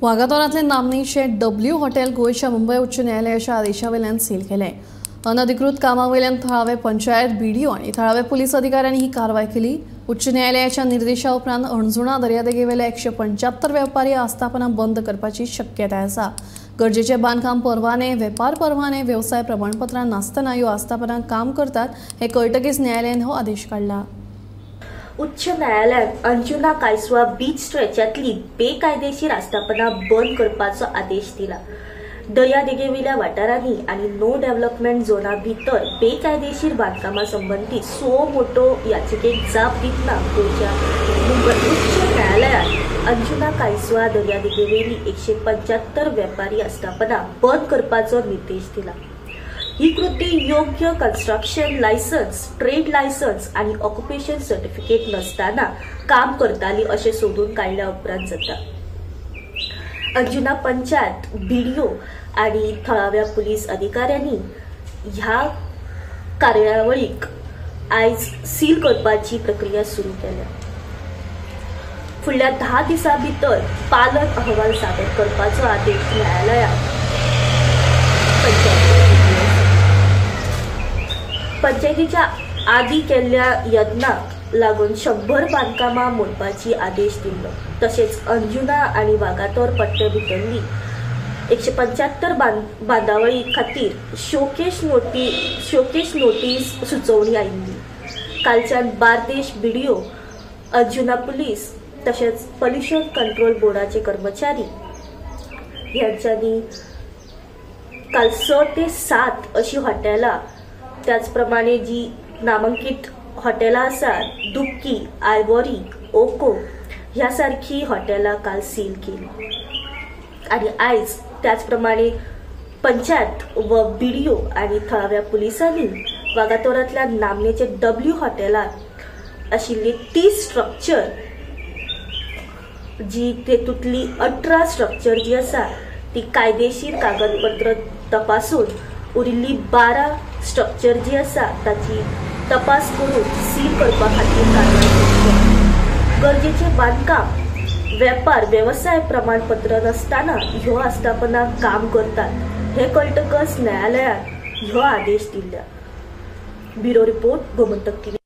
वागातोरांतले नामनेचे W hotel गोंयच्या मुंबय उच्च न्यायालयाच्या आदेशावेल्यान सील केलें। अनधिकृत कामावेल्यान थळावे पंचायत बीडीओ आनी थळावे पुलीस अधिकाऱ्यांनी ही कारवाय केली। उच्च न्यायालयाच्या निर्देशा उपरांत अणजुणा दर्यादेगेवेल्या 175 वेपारी आस्थापनां बंद करपाची शक्यताय आसा। गरजेचे बांदकाम परवाने, वेपार परवाने, वेवसाय प्रमाणपत्रां नासतना ह्यो आस्थापनां काम करतात हे कळटकीच न्यायालयान हो आदेश काडला। उच्च न्यायालयान अंजुना कायसवा बीच स्ट्रेचातली बेकायदेशीर आस्थापना बंद करपाचो आदेश दिला। दर्यादेगेवेल्या वाठारांनी आनी नो डेव्हलपमेंट झोना भितर बेकायदेशीर बांदकामा संबंदी सो मोटो याचिकेक जाप दितना गोंयच्या मुंबय उच्च न्यायालयान अंजुना कायसवा दर्यादेगेवेली 175 वेपारी आस्थापना बंद करपाचो निर्देश दिला। ही कृती योग्य कन्स्ट्रक्शन लायसन्स, ट्रेड लायसन्स आनी ऑक्युपेशन सर्टिफिकेट नसताना काम करताली अशें सोदून काडल्या उपरांत जाता। अंजुना पंचायत, बीडीओ आनी थळाव्या पुलीस अधिकाऱ्यांनी ह्या कार्यावळीक आयज सील करपाची प्रक्रिया सुरू केल्या। फुडल्या 10 दिसां भितर पालन अहवाल सादर करपाचो आदेश न्यायालयान पंचायतीच्या आदी केल्ल्या यत्नाक लागून 100 बांदकामां मोडपाची आदेश दिल्लो। तशेंच अंजुना आनी वागातोर पट्टे भितरली 175 बांदावळी खातीर शोकेश नोटीस सुचोवणी आयिल्ली। कालच्यान बार्देश बीडीओ, अंजुना पुलीस तशेंच पॉल्युशन कंट्रोल बोर्डाचे कर्मचारी ह्यांच्यांनी काल 6 ते 7 अशी हॉटेलां, त्याचप्रमाणे जी नामांकित हॉटेलां आसा दुबकी, आयवॉरी, ओको ह्या सारखी हॉटेलां काल सील केली। आनी आयज त्याचप्रमाणे पंचायत व बीडीओ आनी थळाव्या पुलिसांनी वागातोरांतल्या नामनेचे डब्ल्यू हॉटेलांत आशिल्ली 30 स्ट्रक्चर जी तेतूंतली 18 स्ट्रक्चर जी आसा ती कायदेशीर कागदपत्र तपासून उरिल्ली 12 स्ट्रक्चर जी आसा ताची तपास करून सील करपा खातीर कारवाय करतले। गरजेचे बांदकाम, वेपार, वेवसाय प्रमाणपत्र नासतना ह्यो आस्थापना काम करतात हे कळटकच न्यायालयान ह्यो आदेश दिल्या। Bureau report, Gomantak TV.